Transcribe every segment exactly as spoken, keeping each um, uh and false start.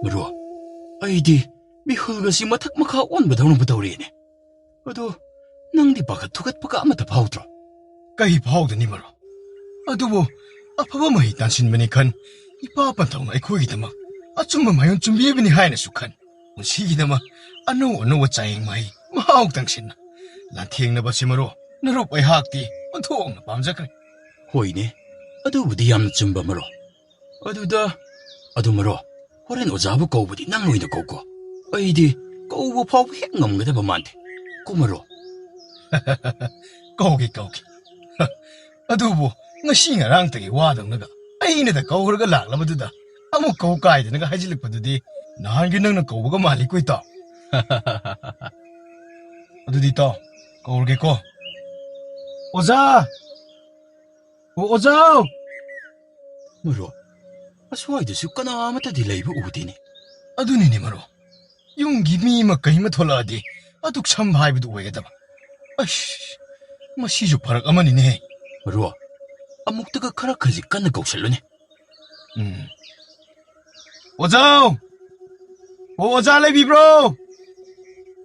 ꯃꯔꯨ, ꯑꯩꯗꯤ ꯃꯤꯍꯨꯜꯒꯁꯤ ꯃꯊꯛ ꯃꯈꯥ ꯑꯣꯟꯕꯗꯧꯅꯕꯨ ꯇꯧꯔꯤꯅꯦ꯫ ꯑꯗꯣ ꯅꯪꯗꯤ ꯄꯥꯈꯠ ꯊꯨꯀꯠꯄꯒ ꯑꯃꯠꯇ ꯐꯥꯎꯗ꯭ꯔꯣ? ꯀꯩ ꯐꯥꯎꯗꯅꯤ ꯃꯔꯨ? ꯑꯗꯨꯕꯨ ꯑꯐꯕ ꯃꯍꯩ ꯇꯥꯟꯁꯤꯟꯕꯅꯤ ꯈꯟ, ꯏꯄꯥ ꯄꯟꯊꯧꯅ ꯑꯩꯈꯣꯏꯒꯤꯗꯃꯛ ꯑꯆꯨꯝꯕ ꯃꯥꯏꯑꯣꯟ ꯆꯨꯝꯕꯤꯕꯅꯤ ꯍꯥꯏꯅꯁꯨ ꯈꯟ, ꯄꯨꯟꯁꯤꯒꯤꯗꯃꯛ ꯑꯅꯧ ꯑꯅꯧꯕ ꯆꯥꯌꯦꯡ ꯃꯍꯩ ꯃꯍꯥꯎ ꯇꯪꯁꯤꯟꯅ ꯂꯥꯟꯊꯦꯡꯅꯕꯁꯤ ꯃꯔꯨ, ꯅꯔꯨꯞ ꯑꯩꯍꯥꯛꯇꯤ ꯑꯣꯟꯊꯣꯛꯅ ꯄꯥꯝꯖꯈ꯭ꯔꯦ꯫ ꯍꯣꯏꯅꯦ, ꯑꯗꯨꯕꯨꯗꯤ ꯌꯥꯝꯅ ꯆꯨꯝꯕ ꯃꯔꯨ꯫ ꯑꯗꯨꯗ, ꯑꯗꯨ ꯃꯔꯨ, ꯍꯣꯔꯦꯟ ꯑꯣꯖꯥꯕꯨ ꯀꯧꯕꯗꯤ ꯅꯪ ꯑꯣꯏꯅ ꯀꯧꯀꯣ꯫ ꯑꯩꯗꯤ ꯀꯧꯕ ꯐꯥꯎꯕ ꯍꯦꯛ ꯉꯝꯒꯗꯕ ꯃꯥꯟꯗꯦ꯫ ꯀꯣ ꯃꯔꯨ? ꯀꯧꯒꯦ, ꯀꯧꯒꯦ꯫ ꯑꯗꯨꯕꯨ ꯉꯁꯤ ꯉꯔꯥꯡꯇꯒꯤ ꯋꯥꯗꯧꯅꯒ ꯑꯩꯅꯗ ꯀꯧꯔꯒ ꯂꯥꯛꯂꯕꯗꯨꯗ ꯑꯃꯨꯛ ꯀꯧ ꯀꯥꯏꯗꯅꯒ ꯍꯥꯏꯖꯤꯜꯂꯛꯄꯗꯨꯗꯤ ꯅꯍꯥꯟꯒꯤ ꯅꯪꯅ ꯀꯧꯕꯒ ꯃꯥꯜꯂꯤꯀꯣ, ꯏꯇꯥꯎ꯫ ꯑꯗꯨꯗꯤ ꯏꯇꯥꯎ, ꯀꯧꯔꯒꯦꯀꯣ꯫ ꯑꯣꯖꯥ! ꯑꯣ, ꯑꯣꯖꯥ! ꯃꯔꯨ, ꯑꯁ꯭ꯋꯥꯏꯗꯁꯨ ꯀꯅꯥ ꯑꯃꯠꯇꯗꯤ ꯂꯩꯕ ꯎꯗꯦꯅꯦ꯫ ꯑꯗꯨꯅꯤꯅꯦ ꯃꯔꯨ, ꯌꯨꯝꯒꯤ ꯃꯤ ꯑꯃ ꯀꯩ ꯑꯃ ꯊꯣꯛꯂꯛꯑꯗꯤ ꯑꯗꯨꯛ ꯁꯝꯕ ꯍꯥꯏꯕꯗꯨ ꯑꯣꯏꯒꯗꯕ꯫ ꯑꯁ, ꯃꯁꯤꯁꯨ ꯐꯔꯛ ꯑꯃꯅꯤꯅꯦꯍꯦ꯫ ꯃꯔꯨ, ꯑꯃꯨꯛꯇꯒ ꯈꯔ ꯈꯖꯤꯛ ꯀꯟꯅ ꯀꯧꯁꯜꯂꯨꯅꯦ꯫ ꯎꯝ꯫ ꯑꯣꯖꯥ! ꯑꯣ, ꯑꯣꯖꯥ ꯂꯩꯕꯤꯕ꯭ꯔꯣ?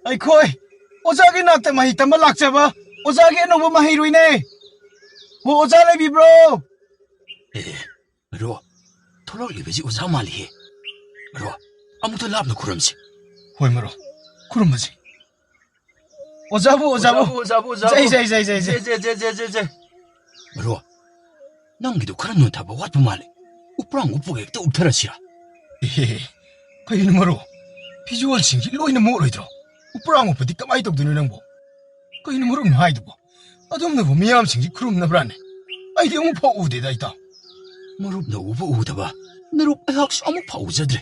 ꯑꯩꯈꯣꯏ ꯑꯣꯖꯥꯒꯤ ꯅꯥꯛꯇ ꯃꯍꯩ ꯇꯝꯕ ꯂꯥꯛꯆꯕ ꯑꯣꯖꯥꯒꯤ ꯑꯅꯧꯕ ꯃꯍꯩꯔꯣꯏꯅꯦ꯫ ꯑꯣ, ꯑꯣꯖꯥ ꯂꯩꯕꯤꯕ꯭ꯔꯣ? ꯑꯦ, ꯃꯔꯨ, ꯊꯣꯛꯂꯛꯂꯤꯕꯁꯤ ꯑꯣꯖꯥ ꯃꯥꯜꯂꯤꯍꯦ꯫ ꯃꯔꯨ, ꯑꯃꯨꯛꯇ ꯂꯥꯞꯅ ꯈꯨꯔꯨꯝꯁꯤ꯫ ꯍꯣꯏ ꯃꯔꯨ, ꯈꯨꯔꯨꯝꯃꯁꯤ꯫ ꯑꯣꯖꯥꯕꯨ, ꯑꯣꯖꯥꯕꯨ꯫ ꯑꯣꯖꯥꯕꯨ, ꯑꯣꯖꯥꯕꯨ, ꯑꯣꯖꯥꯕꯨ꯫ ꯖꯩ, ꯖꯩ, ꯖꯩ, ꯖꯩ, ꯖꯩ꯫ ꯖꯩ, ꯖꯩ, ꯖꯩ, ꯖꯩ, ꯖꯩ꯫ ꯃꯔꯨ, ꯅꯪꯒꯤꯗꯨ ꯈꯔ ꯅꯣꯟꯊꯕ ꯋꯥꯠꯄ ꯃꯥꯜꯂꯦ꯫ ꯎꯄ꯭ꯔꯥꯡ ꯎꯞꯄꯒ ꯍꯦꯛꯇ ꯎꯞꯊꯔꯁꯤꯔꯥ? ꯑꯦꯍꯦ, ꯀꯩꯅꯣ ꯃꯔꯨ? ꯐꯤꯖꯣꯜꯁꯤꯡꯁꯤ ꯂꯣꯏꯅ ꯃꯣꯠꯂꯣꯏꯗ꯭ꯔꯣ? ꯎꯄ꯭ꯔꯥꯡ ꯎꯞꯄꯗꯤ ꯀꯃꯥꯏ ꯇꯧꯗꯣꯏꯅꯣ ꯅꯪꯕꯣ? ꯀꯩꯅꯣ ꯃꯔꯨꯞꯅ ꯍꯥꯏꯗꯨꯕꯣ? ꯑꯗꯣꯝꯅꯕꯨ ꯃꯤꯌꯥꯝꯁꯤꯡꯁꯤ ꯈꯨꯔꯨꯝꯅꯕ꯭ꯔꯥꯅꯦ? ꯑꯩꯗꯤ ꯑꯃꯨꯛ ꯐꯥꯎ ꯎꯗꯦꯗ, ꯏꯇꯥꯎ꯫ ꯃꯔꯨꯞꯅ ꯎꯕ ꯎꯗꯕ, ꯅꯔꯨꯞ ꯑꯩꯍꯥꯛꯁꯨ ꯑꯃꯨꯛ ꯐꯥꯎ ꯎꯖꯗ꯭ꯔꯤ꯫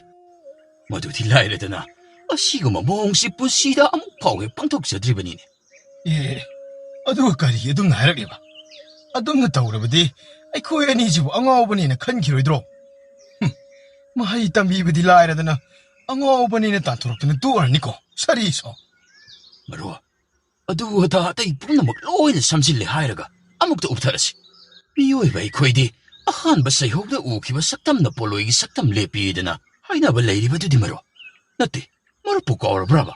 ꯃꯗꯨꯗꯤ ꯂꯥꯏꯔꯗꯅ, ꯑꯁꯤꯒꯨꯝꯕ ꯃꯑꯣꯡꯁꯤ ꯄꯨꯟꯁꯤꯗ ꯑꯃꯨꯛ ꯐꯥꯎ ꯍꯦꯛ ꯄꯥꯡꯊꯣꯛꯆꯗ꯭ꯔꯤꯕꯅꯤꯅꯦ꯫ ꯑꯦ, ꯑꯗꯨꯒ ꯀꯔꯤꯒꯤ ꯑꯗꯨꯝꯅ ꯍꯥꯏꯔꯛꯂꯤꯕ? ꯑꯗꯨꯝꯅ ꯇꯧꯔꯕꯗꯤ ꯑꯩꯈꯣꯏ ꯑꯅꯤꯁꯤꯕꯨ ꯑꯉꯥꯎꯕꯅꯦꯅ ꯈꯟꯈꯤꯔꯣꯏꯗ꯭ꯔꯣ? ꯍꯨꯝ, ꯃꯍꯩ ꯇꯝꯕꯤꯕꯗꯤ ꯂꯥꯏꯔꯗꯅ ꯑꯉꯥꯎꯕꯅꯦꯅ ꯇꯥꯟꯊꯣꯔꯛꯇꯅ ꯇꯣꯛꯑꯔꯅꯤꯀꯣ, ꯁꯥꯔꯤꯁꯣ꯫ ꯃꯔꯨ, ꯑꯗꯨ ꯑꯗꯥ ꯑꯇꯩ ꯄꯨꯝꯅꯃꯛ ꯂꯣꯏꯅ ꯁꯝꯖꯤꯜꯂꯦ ꯍꯥꯏꯔꯒ ꯑꯃꯨꯛꯇ ꯎꯞꯊꯔꯁꯤ꯫ ꯃꯤꯑꯣꯏꯕ ꯑꯩꯈꯣꯏꯗꯤ ꯑꯍꯥꯟꯕ ꯆꯩꯍꯧꯗ ꯎꯈꯤꯕ ꯁꯛꯇꯝꯅ ꯄꯣꯂꯣꯏꯒꯤ ꯁꯛꯇꯝ ꯂꯦꯞꯄꯤꯗꯅ ꯀꯥꯏꯅꯕ ꯂꯩꯔꯤꯕꯗꯨꯗꯤ, ꯃꯔꯨꯞ? ꯅꯠꯇꯦ, ꯃꯔꯨꯞꯄꯨ ꯀꯥꯎꯔꯕ꯭ꯔꯕ?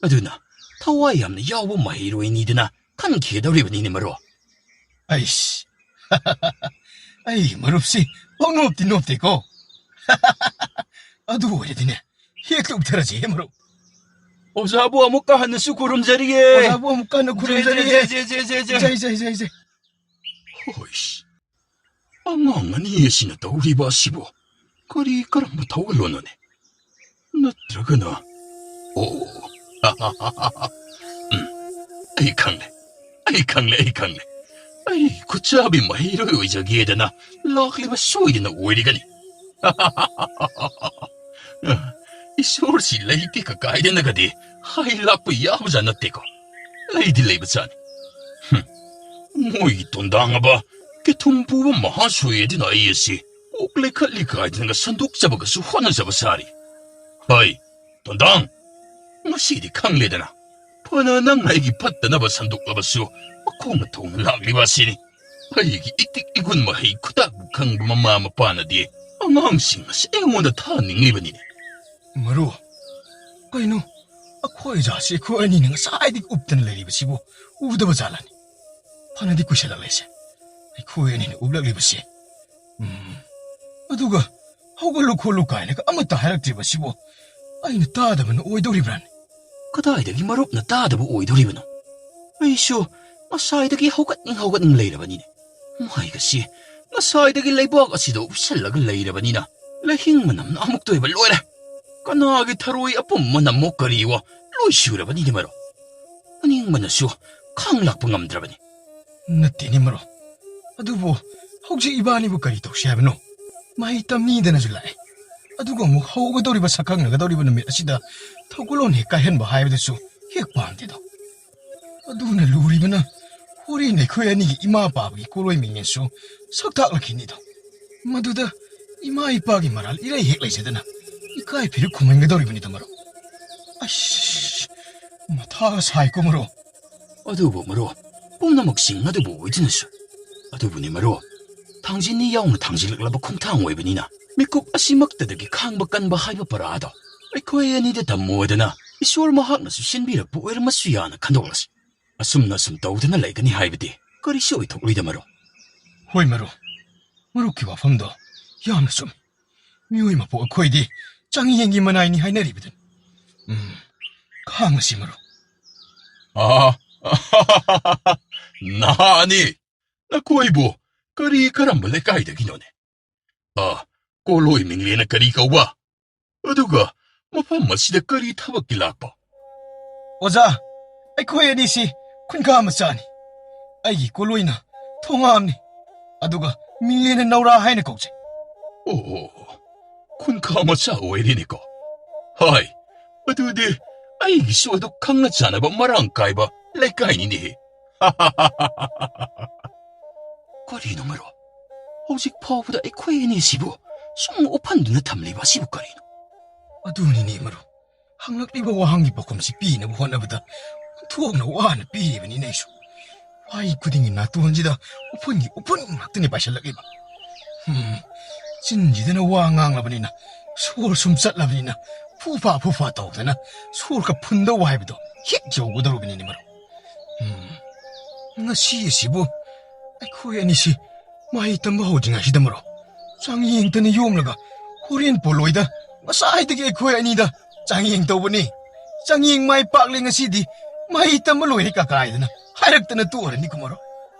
ꯑꯗꯨꯅ ꯊꯋꯥꯏ ꯌꯥꯝꯅ ꯌꯥꯎꯕ ꯃꯍꯩꯔꯣꯏꯅꯤꯗꯅ ꯈꯟꯈꯤꯒꯗꯧꯔꯤꯕꯅꯤꯅꯦ, ꯃꯔꯨꯞ꯫ ꯑꯩꯁ, ꯑꯩ ꯃꯔꯨꯞꯁꯤ ꯄꯪꯅꯣꯞꯇꯤ ꯅꯣꯞꯇꯦꯀꯣ꯫ ꯑꯗꯨ ꯑꯣꯏꯔꯗꯤꯅꯦ, ꯍꯦꯛꯇ ꯎꯞꯊꯔꯁꯤꯍꯦ, ꯃꯔꯨꯞ꯫ ꯑꯣꯖꯥꯕꯨ ꯑꯃꯨꯛꯀ ꯍꯟꯅꯁꯨ ꯈꯨꯔꯨꯝꯖꯔꯤꯌꯦ꯫ ꯑꯣꯖꯥꯕꯨ ꯑꯃꯨꯛꯀ ꯍꯟꯅ ꯈꯨꯔꯨꯝꯖꯔꯤꯌꯦ꯫ ꯖꯩ, ꯖꯩ, ꯖꯩ, ꯖꯩ, ꯖꯩ꯫ ꯖꯩ, ꯖꯩ, ꯖꯩ, ꯖꯩ꯫ ꯍꯣꯏꯁ, ꯑꯉꯥꯡ ꯑꯅꯤ ꯑꯁꯤꯅ ꯇꯧꯔꯤꯕ ꯑꯁꯤꯕꯨ ꯀꯔꯤ ꯀꯔꯝꯕ ꯊꯧꯒꯜꯂꯣꯟꯅꯣꯅꯦ? ꯅꯠꯇ꯭ꯔꯒꯅ, ꯑꯣ, ꯎꯝ, ꯑꯩ ꯈꯪꯂꯦ, ꯑꯩ ꯈꯪꯂꯦ, ꯑꯩ ꯈꯪꯂꯦ꯫ ꯑꯩ ꯈꯨꯠꯆꯥꯕꯤ ꯃꯍꯩꯔꯣꯏ ꯑꯣꯏꯖꯒꯦꯗꯅ ꯂꯥꯛꯂꯤꯕ ꯁꯣꯏꯗꯅ ꯑꯣꯏꯔꯤꯒꯅꯤ꯫ ꯏꯁꯣꯔꯁꯤ ꯂꯩꯇꯦ ꯀꯀꯥꯏꯗꯅꯒꯗꯤ ꯍꯥꯏ ꯂꯥꯛꯄ ꯌꯥꯕꯖꯥꯠ ꯅꯠꯇꯦꯀꯣ꯫ ꯂꯩꯗꯤ ꯂꯩꯕꯖꯥꯠꯅꯤ꯫ ꯍꯨꯝ, ꯃꯣꯏꯒꯤ ꯇꯣꯟꯗꯥꯡꯉꯕ ꯀꯦꯊꯨꯝ ꯄꯨꯕ ꯃꯍꯥꯁꯣꯏ ꯑꯗꯨꯅ ꯑꯩ ꯑꯁꯤ ꯀꯣꯛ ꯂꯩꯈꯠꯂꯤ ꯀꯥꯏꯗꯅꯒ ꯁꯟꯗꯣꯛꯆꯕꯒꯁꯨ ꯍꯣꯠꯅꯖꯕ ꯁꯥꯔꯤ꯫ ꯍꯩ, ꯇꯣꯟꯗꯥꯡ! ꯉꯁꯤꯗꯤ ꯈꯪꯂꯦꯗꯅ꯫ ꯐꯅ ꯅꯪ ꯑꯩꯒꯤ ꯐꯠꯇꯅꯕ ꯁꯟꯗꯣꯛꯂꯕꯁꯨ, ꯃꯈꯣꯡꯅ ꯊꯣꯡꯅ ꯂꯥꯛꯂꯤꯕ ꯑꯁꯤꯅꯤ꯫ ꯑꯩꯒꯤ ꯏꯇꯤꯛ ꯏꯒꯨꯟ ꯃꯍꯩ ꯈꯨꯇꯥꯛꯄꯨ ꯈꯪꯕ ꯃꯃꯥ ꯃꯄꯥꯅꯗꯤ ꯑꯉꯥꯡꯁꯤꯡ ꯑꯁꯤ ꯑꯩꯉꯣꯟꯗ ꯊꯥꯍꯟꯅꯤꯡꯂꯤꯕꯅꯤꯅꯦ꯫ ꯃꯔꯨ, ꯀꯩꯅꯣ? ꯑꯩꯈꯣꯏ ꯖꯥꯠꯁꯤ ꯑꯩꯈꯣꯏ ꯑꯅꯤꯅ ꯉꯁꯥꯏꯗꯒꯤ ꯎꯞꯇꯅ ꯂꯩꯔꯤꯕꯁꯤꯕꯨ ꯎꯗꯕ ꯖꯥꯠꯂꯅꯤ? ꯐꯅꯗꯤ ꯀꯨꯏꯁꯜꯂꯛꯂꯦꯁꯦ, ꯑꯩꯈꯣꯏ ꯑꯅꯤꯅ ꯎꯞꯂꯛꯂꯤꯕꯁꯦ꯫ ꯎꯝ, ꯑꯗꯨꯒ ꯍꯧꯒꯠꯂꯨ ꯈꯣꯠꯂꯨ ꯀꯥꯏꯅꯒ ꯑꯃꯠꯇ ꯍꯥꯏꯔꯛꯇ꯭ꯔꯤꯕꯁꯤꯕꯨ ꯑꯩꯅ ꯇꯥꯗꯕꯅ ꯑꯣꯏꯗꯧꯔꯤꯕ꯭ꯔꯥꯅꯦ? ꯀꯗꯥꯏꯗꯒꯤ ꯃꯔꯨꯞꯅ ꯇꯥꯗꯕ ꯑꯣꯏꯗꯧꯔꯤꯕꯅꯣ? ꯑꯩꯁꯨ ꯉꯁꯥꯏꯗꯒꯤ ꯍꯧꯒꯠꯅꯤꯡ ꯍꯧꯒꯠꯅꯤꯡ ꯂꯩꯔꯕꯅꯤꯅꯦ꯫ ꯃꯥꯏꯒꯁꯤ ꯉꯁꯥꯏꯗꯒꯤ ꯂꯩꯕꯥꯛ ꯑꯁꯤꯗ ꯎꯞꯁꯜꯂꯒ ꯂꯩꯔꯕꯅꯤꯅ, ꯂꯩꯍꯤꯡ ꯃꯅꯝꯅ ꯑꯃꯨꯛꯇꯣꯏꯕ ꯂꯣꯏꯔꯦ꯫ ꯀꯅꯥꯒꯤ ꯊꯔꯣꯏ ꯑꯄꯨꯝ ꯃꯅꯝꯃꯣ ꯀꯔꯤꯋꯣ ꯂꯣꯏ ꯁꯨꯔꯕꯅꯤꯅꯦ, ꯃꯔꯨꯞ꯫ ꯑꯅꯤꯡꯕꯅꯁꯨ ꯈꯥꯡ ꯂꯥꯛꯄ ꯉꯝꯗ꯭ꯔꯕꯅꯤ꯫ ꯅꯠꯇꯦꯅꯦ, ꯃꯔꯨꯞ꯫ ꯑꯗꯨꯕꯨ ꯍꯧꯖꯤꯛ ꯏꯕꯥꯅꯤꯕꯨ ꯀꯔꯤ ꯇꯧꯁꯤ ꯍꯥꯏꯕꯅꯣ? ꯃꯍꯩ ꯇꯝꯅꯤꯗꯅꯁꯨ ꯂꯥꯛꯑꯦ, ꯑꯗꯨꯒ ꯑꯃꯨꯛ ꯍꯧꯒꯗꯧꯔꯤꯕ ꯁꯛꯈꯪꯅꯒꯗꯧꯔꯤꯕ ꯅꯨꯃꯤꯠ ꯑꯁꯤꯗ ꯊꯧꯒꯜꯂꯣꯟ ꯍꯦꯛ ꯀꯥꯏꯍꯟꯕ ꯍꯥꯏꯕꯗꯨꯁꯨ ꯍꯦꯛ ꯄꯥꯝꯗꯦꯗꯣ꯫ ꯑꯗꯨꯅ ꯂꯨꯔꯤꯕꯅ, ꯍꯣꯔꯦꯟ ꯑꯩꯈꯣꯏ ꯑꯅꯤꯒꯤ ꯏꯃꯥ ꯄꯥꯕꯒꯤ ꯀꯣꯂꯣꯏ ꯃꯤꯡꯌꯦꯟꯁꯨ ꯁꯛ ꯇꯥꯛꯂꯛꯈꯤꯅꯤꯗꯣ꯫ ꯃꯗꯨꯗ ꯏꯃꯥ ꯏꯄꯥꯒꯤ ꯃꯔꯥꯜ ꯏꯔꯩ ꯍꯦꯛ ꯂꯩꯖꯗꯅ ꯏꯀꯥꯏ ꯐꯤꯔꯨꯛ ꯈꯨꯝꯍꯟꯒꯗꯧꯔꯤꯕꯅꯤꯗꯣ, ꯃꯔꯨꯞ꯫ ꯑꯁ, ꯃꯊꯥꯒ ꯁꯥꯏꯀꯣ, ꯃꯔꯨꯞ꯫ ꯑꯗꯨꯕꯨ, ꯃꯔꯨꯞ, ꯄꯨꯝꯅꯃꯛꯁꯤꯡ ꯑꯗꯨꯕꯨ ꯑꯣꯏꯗꯨꯅꯁꯨ, ꯑꯗꯨꯕꯨꯅꯤ, ꯃꯔꯨꯞ, ꯊꯥꯡꯖꯤꯟꯅꯤ ꯌꯥꯎꯅ ꯊꯥꯡꯖꯤꯜꯂꯛꯂꯕ ꯈꯣꯡꯊꯥꯡ ꯑꯣꯏꯕꯅꯤꯅ, ꯃꯤꯀꯨꯞ ꯑꯁꯤꯃꯛꯇꯗꯒꯤ ꯈꯥꯡꯕ ꯀꯟꯕ ꯍꯥꯏꯕ ꯄꯔꯥꯗꯣ ꯑꯩꯈꯣꯏ ꯑꯅꯤꯗ ꯇꯝꯃꯣꯗꯅ ꯏꯁꯣꯔ ꯃꯍꯥꯛꯅꯁꯨ ꯁꯤꯟꯕꯤꯔꯛꯄ ꯑꯣꯏꯔꯝꯃꯁꯨ ꯌꯥꯅ ꯈꯟꯗꯣꯛꯂꯁꯤ꯫ ꯑꯁꯨꯝꯅ ꯁꯨꯝ ꯇꯧꯗꯨꯅ ꯂꯩꯒꯅꯤ ꯍꯥꯏꯕꯗꯤ ꯀꯔꯤꯁꯨ ꯑꯣꯏꯊꯣꯛꯂꯣꯏꯗ, ꯃꯔꯨꯞ꯫ ꯍꯣꯏ, ꯃꯔꯨꯞ꯫ ꯃꯔꯨꯞꯀꯤ ꯋꯥꯐꯝꯗꯣ ꯌꯥꯝꯅ ꯆꯨꯝꯃꯤ꯫ ꯃꯤꯑꯣꯏ ꯃꯄꯣꯛ ꯑꯩꯈꯣꯏꯗꯤ ꯆꯥꯡꯌꯦꯡꯒꯤ ꯃꯅꯥꯏꯅꯤ ꯍꯥꯏꯅꯔꯤꯕꯗꯨꯅꯤ꯫ ꯎꯝ, ꯈꯥꯡꯉꯁꯤ, ꯃꯔꯨꯞ꯫ ꯑꯥ, ꯅꯍꯥꯅꯤ, ꯅꯈꯣꯏꯕꯨ ꯀꯔꯤ ꯀꯔꯝꯕ ꯂꯩꯀꯥꯏꯗꯒꯤꯅꯣꯅꯦ? ꯑꯥ, ꯀꯣꯂꯣꯏ ꯃꯤꯡꯂꯦꯟꯅ ꯀꯔꯤ ꯀꯧꯕ? ꯑꯗꯨꯒ ꯃꯐꯝ ꯑꯁꯤꯗ ꯀꯔꯤ ꯊꯕꯛꯀꯤ ꯂꯥꯛꯄ? ꯑꯣꯖꯥ, ꯑꯩꯈꯣꯏ ꯑꯅꯤꯁꯤ ꯈꯨꯟꯈꯥ ꯃꯆꯥꯅꯤ꯫ ꯑꯩꯒꯤ ꯀꯣꯂꯣꯏꯅ ꯊꯣꯉꯥꯝꯅꯤ, ꯑꯗꯨꯒ ꯃꯤꯡꯂꯦꯟꯅ ꯅꯧꯔꯥ ꯍꯥꯏꯅ ꯀꯧꯖꯩ꯫ ꯑꯣ, ꯈꯨꯟꯈꯥ ꯃꯆꯥ ꯑꯣꯏꯔꯦꯅꯦꯀꯣ꯫ ꯍꯥꯏ, ꯑꯗꯨꯗꯤ ꯑꯩꯒꯤꯁꯨ ꯑꯗꯨ ꯈꯪꯅ ꯆꯥꯟꯅꯕ ꯃꯔꯥꯡ ꯀꯥꯏꯕ ꯂꯩꯀꯥꯏꯅꯤꯅꯦꯍꯦ꯫ ꯀꯔꯤꯅꯣ, ꯃꯔꯨꯞ? ꯍꯧꯖꯤꯛ ꯐꯥꯎꯕꯗ ꯑꯩꯈꯣꯏ ꯑꯅꯤꯁꯤꯕꯨ ꯁꯨꯝ ꯎꯞꯍꯟꯗꯨꯅ ꯊꯝꯂꯤꯕ ꯑꯁꯤꯕꯨ ꯀꯔꯤꯅꯣ? ꯑꯗꯨꯅꯤꯅꯦ, ꯃꯔꯨꯞ꯫ ꯍꯪꯂꯛꯂꯤꯕ ꯋꯥꯍꯪꯒꯤ ꯄꯥꯎꯈꯨꯝꯁꯤ ꯄꯤꯅꯕ ꯍꯣꯠꯅꯕꯗ ꯑꯣꯟꯊꯣꯛꯅ ꯋꯥꯅ ꯄꯤꯔꯤꯕꯅꯤꯅꯦ ꯑꯩꯁꯨ꯫ ꯋꯥꯍꯩ ꯈꯨꯗꯤꯡꯒꯤ ꯅꯥꯇꯣꯟꯁꯤꯗ ꯎꯐꯨꯟꯒꯤ ꯎꯐꯨꯟ ꯉꯥꯛꯇꯅꯤ ꯄꯥꯏꯁꯤꯜꯂꯛꯂꯤꯕ꯫ ꯍꯝ, ꯆꯤꯟꯁꯤꯗꯅ ꯋꯥ ꯉꯥꯡꯂꯕꯅꯤꯅ, ꯁꯣꯔ ꯁꯨꯝ ꯆꯠꯂꯕꯅꯤꯅ, ꯐꯨꯐꯥ ꯐꯨꯐꯥ ꯇꯧꯗꯅ ꯁꯣꯔꯒ ꯐꯨꯟꯗꯧ ꯍꯥꯏꯕꯗꯣ ꯍꯦꯛ ꯌꯧꯒꯗꯧꯔꯕꯅꯤꯅꯦ, ꯃꯔꯨꯞ꯫ ꯎꯝ, ꯉꯁꯤ ꯑꯁꯤꯕꯨ ꯑꯩꯈꯣꯏ ꯑꯅꯤꯁꯤ ꯃꯍꯩ ꯇꯝꯕ ꯍꯧꯗ꯭ꯔꯤꯉꯩꯁꯤꯗ, ꯃꯔꯨꯞ, ꯆꯥꯡꯌꯦꯡꯇꯅ ꯌꯣꯝꯂꯒ ꯍꯣꯔꯦꯟ ꯄꯣꯂꯣꯏꯗ ꯉꯁꯥꯏꯗꯒꯤ ꯑꯩꯈꯣꯏ ꯑꯅꯤꯗ ꯆꯥꯡꯌꯦꯡ ꯇꯧꯕꯅꯤ꯫ ꯆꯥꯡꯌꯦꯡ ꯃꯥꯏ ꯄꯥꯛꯂꯦ ꯉꯁꯤꯗꯤ, ꯃꯍꯩ ꯇꯝꯕ ꯂꯣꯏꯔꯦ ꯀꯀꯥꯏꯗꯅ ꯍꯥꯏꯔꯛꯇꯅ ꯇꯣꯛꯑꯔꯅꯤꯀꯣ, ꯃꯔꯨꯞ꯫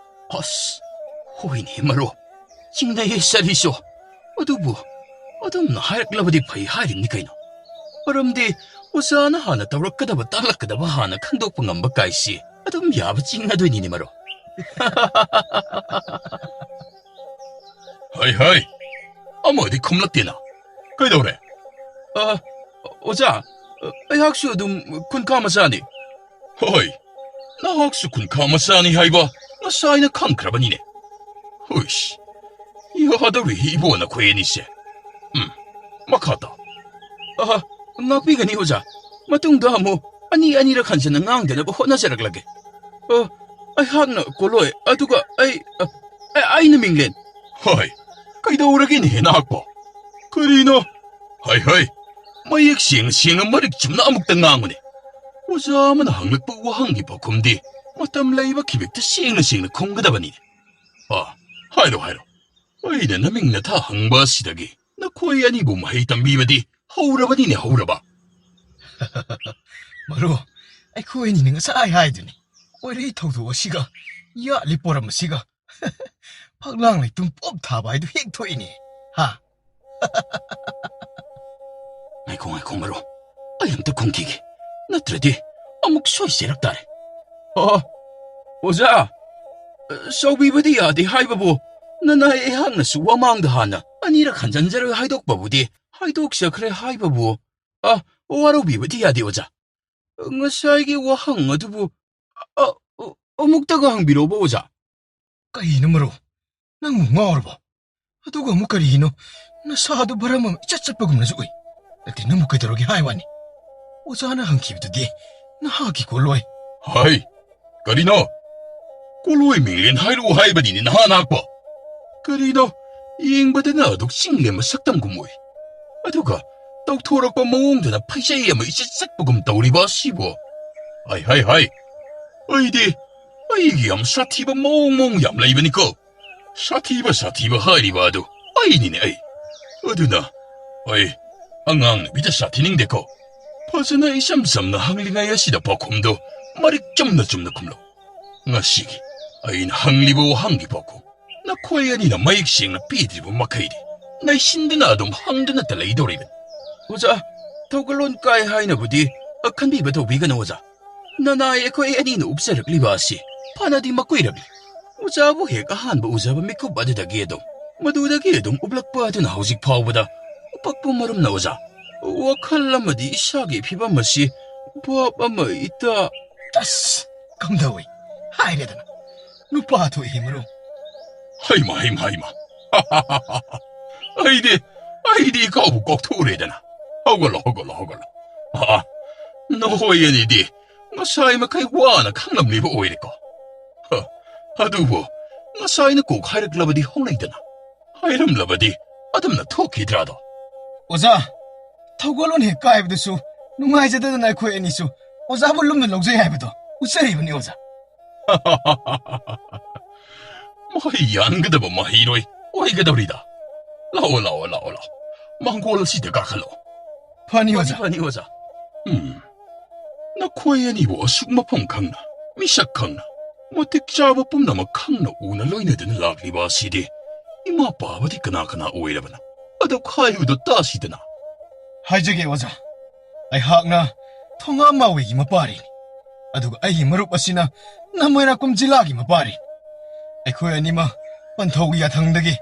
ꯑꯁ, ꯍꯣꯏꯅꯦ, ꯃꯔꯨꯞ, ꯆꯤꯡꯅꯩꯌꯦ ꯆꯠꯂꯤꯁꯨ꯫ ꯑꯗꯨꯕꯨ ꯑꯗꯨꯝꯅ ꯍꯥꯏꯔꯛꯂꯕꯗꯤ ꯐꯩ ꯍꯥꯏꯔꯤꯕꯅꯤ ꯀꯩꯅꯣ꯫ ꯃꯔꯝꯗꯤ ꯑꯣꯖꯥꯅ ꯍꯥꯟꯅ ꯇꯧꯔꯛꯀꯗꯕ, ꯇꯥꯛꯂꯛꯀꯗꯕ ꯍꯥꯟꯅ ꯈꯪꯗꯣꯛꯄ ꯉꯝꯕ ꯀꯥꯏꯁꯤ ꯑꯗꯨꯝ ꯌꯥꯕ ꯆꯤꯡꯅꯗꯣꯏꯅꯤꯅꯦ, ꯃꯔꯨꯞ꯫ ꯍꯩ ꯍꯩ, ꯑꯃꯗꯤ ꯈꯨꯝꯂꯛꯇꯦꯅ꯫ ꯀꯩꯗꯧꯔꯦ? ꯑ, ꯑꯣꯖꯥ, ꯑꯩꯍꯥꯛꯁꯨ ꯑꯗꯨꯝ ꯈꯨꯟꯈꯥ ꯃꯆꯥꯅꯤ꯫ ꯍꯣꯏ, ꯅꯍꯥꯛꯁꯨ ꯈꯨꯟꯈꯥ ꯃꯆꯥꯅꯤ ꯍꯥꯏꯕ ꯉꯁꯥꯏꯅ ꯈꯪꯈ꯭ꯔꯕꯅꯤꯅꯦ꯫ ꯍꯨꯏꯁ, ꯌꯥꯗꯧꯔꯤ ꯏꯕꯣ ꯅꯈꯣꯏ ꯑꯅꯤꯁꯦ꯫ ꯎꯝ, ꯃꯈꯥ ꯇꯥ꯫ ꯑꯍ, ꯉꯥꯛꯄꯤꯒꯅꯤ ꯑꯣꯖꯥ꯫ ꯃꯇꯨꯡꯗ ꯑꯃꯨꯛ ꯑꯅꯤ ꯑꯅꯤꯔꯛ ꯍꯟꯖꯟꯅ ꯉꯥꯡꯗꯅꯕ ꯍꯣꯠꯅꯖꯔꯛꯂꯒꯦ꯫ ꯑ, ꯑꯩꯍꯥꯛꯅ ꯀꯣꯂꯣꯏ, ꯑꯗꯨꯒ ꯑꯩ, ꯑ, ꯑ, ꯑꯩꯅ ꯃꯤꯡꯂꯦꯟ꯫ ꯍꯣꯏ, ꯀꯩꯗꯧꯔꯒꯦꯅꯦꯍꯦ ꯅꯍꯥꯛꯄꯣ? ꯀꯔꯤꯅꯣ? ꯍꯥꯏ ꯍꯥꯏ, ꯃꯌꯦꯛ ꯁꯦꯡꯅ ꯁꯦꯡꯅ ꯃꯔꯤꯛ ꯆꯨꯝꯅ ꯑꯃꯨꯛꯇ ꯉꯥꯡꯉꯨꯅꯦ꯫ ꯑꯣꯖꯥ ꯑꯃꯅ ꯍꯪꯂꯛꯄ ꯋꯥꯍꯪꯒꯤ ꯄꯥꯎꯈꯨꯝꯗꯤ ꯃꯇꯝ ꯂꯩꯕ ꯈꯤꯕꯦꯛꯇ ꯁꯦꯡꯅ ꯁꯦꯡꯅ ꯈꯨꯝꯒꯗꯕꯅꯤ꯫ ꯑꯥ, ꯍꯥꯏꯔꯣ ꯍꯥꯏꯔꯣ꯫ ꯑꯩꯅ ꯅꯃꯤꯡ ꯅꯊꯥ ꯍꯪꯕ ꯑꯁꯤꯗꯒꯤ ꯅꯈꯣꯏ ꯑꯅꯤꯕꯨ ꯃꯍꯩ ꯇꯝꯕꯤꯕꯗꯤ ꯍꯧꯔꯕꯅꯤꯅꯦ, ꯍꯧꯔꯕ꯫ ꯃꯔꯨꯞ, ꯑꯩꯈꯣꯏ ꯑꯅꯤꯅ ꯉꯁꯥꯏ ꯍꯥꯏꯗꯨꯅꯤ, ꯋꯥꯔꯤ ꯊꯧꯗꯣꯛ ꯑꯁꯤꯒ ꯌꯥꯠꯂꯤ ꯄꯣꯔꯝ ꯑꯁꯤꯒ ꯐꯛꯂꯥꯡ ꯂꯩꯇꯨꯝ ꯄꯣꯞ ꯊꯥꯕ ꯍꯥꯏꯗꯨ ꯍꯦꯛ ꯊꯣꯛꯏꯅꯦ꯫ ꯍꯥ? ꯉꯥꯏꯈꯣ, ꯉꯥꯏꯈꯣ, ꯃꯔꯨꯞ꯫ ꯑꯩ ꯑꯝꯇ ꯈꯨꯝꯈꯤꯒꯦ꯫ ꯅꯠꯇ꯭ꯔꯗꯤ ꯑꯃꯨꯛ ꯁꯣꯏ ꯆꯦꯔꯛ ꯇꯥꯔꯦ꯫ ꯑꯣ, ꯑꯣꯖꯥ, ꯆꯥꯎꯕꯤꯕꯗꯤ ꯌꯥꯗꯦ ꯍꯥꯏꯕꯕꯨ, ꯅꯅꯥꯏ ꯑꯩꯍꯥꯛꯅꯁꯨ ꯋꯥꯃꯥꯡꯗ ꯍꯥꯟꯅ ꯑꯅꯤꯔꯛ ꯍꯟꯖꯟꯖꯔꯣꯏ ꯍꯥꯏꯗꯣꯛꯄꯕꯨꯗꯤ ꯍꯥꯏꯗꯣꯛꯆꯈ꯭ꯔꯦ ꯍꯥꯏꯕꯕꯨ, ꯑ, ꯋꯥꯔꯧꯕꯤꯕꯗꯤ ꯌꯥꯗꯦ, ꯑꯣꯖꯥ꯫ ꯉꯁꯥꯏꯒꯤ ꯋꯥꯍꯪ ꯑꯗꯨꯕꯨ, ꯑ, ꯑ, ꯑꯃꯨꯛꯇꯒ ꯍꯪꯕꯤꯔꯛꯎꯕ, ꯑꯣꯖꯥ꯫ ꯀꯩꯅꯣ ꯃꯔꯨꯞ? ꯅꯪꯕꯨ ꯉꯥꯎꯔꯕꯣ? ꯑꯗꯨꯒ ꯑꯃꯨꯛ ꯀꯔꯤꯒꯤꯅꯣ ꯅꯁꯥꯗꯨ ꯕꯔꯝ ꯑꯃ ꯏꯆꯠ ꯆꯠꯄꯒꯨꯝꯅꯁꯨ ꯎꯏ? ꯅꯠꯇꯦ, ꯅꯪꯕꯨ ꯀꯩꯗꯧꯔꯒꯦ ꯍꯥꯏ ꯋꯥꯅꯤ? ꯑꯣꯖꯥꯅ ꯍꯪꯈꯤꯕꯗꯨꯗꯤ ꯅꯍꯥꯛꯀꯤ ꯀꯣꯜꯂꯣꯏ꯫ ꯍꯥꯏ, ꯀꯔꯤꯅꯣ? ꯀꯣꯜꯂꯣꯏ ꯃꯤꯡꯂꯦꯟ ꯍꯥꯏꯔꯛꯑꯣ ꯍꯥꯏꯕꯅꯤꯅꯦ ꯅꯍꯥ ꯅꯍꯥꯛꯄꯣ꯫ ꯀꯔꯤꯅꯣ? ꯌꯦꯡꯕꯗꯅ ꯑꯗꯨꯛ ꯆꯤꯡꯂꯦꯝꯕ ꯁꯛꯇꯝꯒꯨꯝ ꯑꯣꯏ꯫ ꯑꯗꯨꯒ ꯇꯧꯊꯣꯔꯛꯄ ꯃꯑꯣꯡꯗꯨꯅ ꯐꯩꯖꯩ ꯑꯃ ꯏꯆꯠ ꯆꯠꯄꯒꯨꯝ ꯇꯧꯔꯤꯕ ꯑꯁꯤꯕꯣ꯫ ꯍꯥꯏ, ꯍꯥꯏ, ꯍꯥꯏ꯫ ꯑꯩꯗꯤ ꯑꯩꯒꯤ ꯌꯥꯝ ꯁꯥꯊꯤꯕ ꯃꯑꯣꯡ ꯃꯑꯣꯡ ꯌꯥꯝ ꯂꯩꯕꯅꯤꯀꯣ꯫ ꯁꯥꯊꯤꯕ ꯁꯥꯊꯤꯕ ꯍꯥꯏꯔꯤꯕ ꯑꯗꯨ ꯑꯩꯅꯤꯅꯦ ꯑꯩ꯫ ꯑꯗꯨꯅ ꯑꯩ ꯑꯉꯥꯡ ꯅꯨꯕꯤꯗ ꯁꯥꯊꯤꯅꯤꯡꯗꯦꯀꯣ꯫ ꯐꯖꯅ ꯏꯆꯝ ꯆꯝꯅ ꯍꯪꯂꯤꯉꯩ ꯑꯁꯤꯗ ꯄꯥꯎꯈꯨꯝꯗꯣ ꯃꯔꯤꯛ ꯆꯨꯝꯅ ꯆꯨꯝꯅ ꯈꯨꯝꯂꯣ꯫ ꯉꯁꯤꯒꯤ ꯑꯩꯅ ꯍꯪꯂꯤꯕ ꯋꯥꯍꯪꯒꯤ ꯄꯥꯎꯈꯨꯝ ꯅꯈꯣꯏ ꯑꯅꯤꯅ ꯃꯌꯦꯛ ꯁꯦꯡꯅ ꯄꯤꯗ꯭ꯔꯤꯕ ꯃꯈꯩꯗꯤ ꯅꯩꯁꯤꯟꯗꯨꯅ ꯑꯗꯨꯝ ꯍꯪꯗꯨꯅꯇ ꯂꯩꯗꯧꯔꯤꯕꯅꯤ꯫ ꯑꯣꯖꯥ, ꯊꯧꯒꯜꯂꯣꯟ ꯀꯥꯏ ꯍꯥꯏꯅꯕꯨꯗꯤ ꯑꯈꯟꯕꯤꯕ ꯇꯧꯕꯤꯒꯅꯨ ꯑꯣꯖꯥ꯫ ꯅꯅꯥꯏ ꯑꯩꯈꯣꯏ ꯑꯅꯤꯅ ꯎꯞꯆꯔꯛꯂꯤꯕ ꯑꯁꯤ ꯐꯅꯗꯤ ꯃꯀꯨꯏꯔꯕꯤ꯫ ꯑꯣꯖꯥꯕꯨ ꯍꯦꯛ ꯑꯍꯥꯟꯕ ꯎꯖꯕ ꯃꯤꯀꯨꯞ ꯑꯗꯨꯗꯒꯤ ꯑꯗꯨꯝ, ꯃꯗꯨꯗꯒꯤ ꯑꯗꯨꯝ ꯎꯞꯂꯛꯄ ꯑꯗꯨꯅ ꯍꯧꯖꯤꯛ ꯐꯥꯎꯕꯗ ꯎꯄꯛꯄ ꯃꯔꯨꯝꯅ ꯑꯣꯖꯥ꯫ ꯋꯥꯈꯜ ꯑꯃꯗꯤ ꯏꯁꯥꯒꯤ ꯐꯤꯕꯝ ꯑꯁꯤ ꯚꯥꯞ ꯑꯃ ꯏꯇꯥ꯫ ꯑꯁ! ꯀꯝꯗꯧꯏ? ꯍꯥꯏꯔꯦꯗꯅ꯫ ꯅꯨꯄꯥ ꯊꯣꯛꯏ ꯃꯔꯨꯞ꯫ ꯍꯩꯃ, ꯍꯩꯃ, ꯍꯩꯃ꯫ ꯑꯩꯗꯤ, ꯑꯩꯗꯤ ꯏꯀꯥꯎꯕꯨ ꯀꯥꯎꯊꯣꯛꯎꯔꯦꯗꯅ꯫ ꯍꯧꯒꯠꯂꯣ, ꯍꯧꯒꯠꯂꯣ, ꯍꯧꯒꯠꯂꯣ꯫ ꯑꯥ, ꯅꯈꯣꯏ ꯑꯅꯤꯗꯤ ꯉꯁꯥꯏ ꯃꯈꯩ ꯋꯥꯅ ꯈꯪꯂꯝꯂꯤꯕ ꯑꯣꯏꯔꯦꯀꯣ꯫ ꯍ, ꯑꯗꯨꯕꯨ ꯉꯁꯥꯏꯅ ꯀꯣꯛ ꯍꯥꯏꯔꯛꯂꯕꯗꯤ ꯍꯧꯅꯩꯗꯅ꯫ ꯍꯥꯏꯔꯝꯂꯕꯗꯤ ꯑꯗꯨꯝꯅ ꯊꯣꯛꯈꯤꯗ꯭ꯔꯥꯗꯣ꯫ ꯑꯣꯖꯥ, ꯊꯧꯒꯜꯂꯣꯟ ꯍꯦꯛ ꯀꯥꯏꯕꯗꯁꯨ ꯅꯨꯡꯉꯥꯏꯖꯗꯗꯅ ꯑꯩꯈꯣꯏ ꯑꯅꯤꯁꯨ ꯑꯣꯖꯥꯕꯨ ꯂꯨꯝꯅ ꯂꯧꯖꯩ ꯍꯥꯏꯕꯗꯣ ꯎꯠꯆꯔꯤꯕꯅꯤ, ꯑꯣꯖꯥ꯫ ꯃꯍꯩ ꯌꯥꯟꯒꯗꯕ ꯃꯍꯩꯔꯣꯏ ꯑꯣꯏꯒꯗꯧꯔꯤꯗ꯫ ꯂꯥꯛꯑꯣ, ꯂꯥꯛꯑꯣ, ꯂꯥꯛꯑꯣ, ꯂꯥꯛꯑꯣ꯫ ꯃꯥꯡꯒꯣꯜ ꯑꯁꯤꯗ ꯀꯥꯈꯠꯂꯛꯑꯣ꯫ ꯐꯅꯤ, ꯑꯣꯖꯥ꯫ ꯐꯅꯤ, ꯑꯣꯖꯥ꯫ ꯎꯝ꯫ ꯅꯈꯣꯏ ꯑꯅꯤꯕꯨ ꯑꯁꯨꯛ ꯃꯐꯝ ꯈꯪꯅ, ꯃꯤꯁꯛ ꯈꯪꯅ, ꯃꯇꯤꯛ ꯆꯥꯕ ꯄꯨꯝꯅꯃꯛ ꯈꯪꯅ ꯎꯅ ꯂꯣꯏꯅꯗꯨꯅ ꯂꯥꯛꯂꯤꯕ ꯑꯁꯤꯗꯤ ꯏꯃꯥ ꯄꯥꯕꯗꯤ ꯀꯅꯥ ꯀꯅꯥ ꯑꯣꯏꯔꯕꯅꯣ? ꯑꯗꯨ ꯍꯥꯏꯕꯗꯨ ꯇꯥꯁꯤꯗꯅ꯫ ꯍꯥꯏꯖꯒꯦ, ꯑꯣꯖꯥ꯫ ꯑꯩꯍꯥꯛꯅ ꯊꯣꯉꯥꯝ ꯃꯥꯋꯤꯒꯤ ꯃꯄꯥꯔꯤꯅꯤ꯫ ꯑꯗꯨꯒ ꯑꯩꯒꯤ ꯃꯔꯨꯞ ꯑꯁꯤꯅ ꯅꯃꯣꯏꯔꯥꯡꯀꯨꯝ ꯖꯤꯂꯥꯒꯤ ꯃꯄꯥꯔꯤ꯫ ꯑꯩꯈꯣꯏ ꯑꯅꯤꯃꯛ ꯄꯟꯊꯧꯒꯤ ꯌꯥꯊꯪꯗꯒꯤ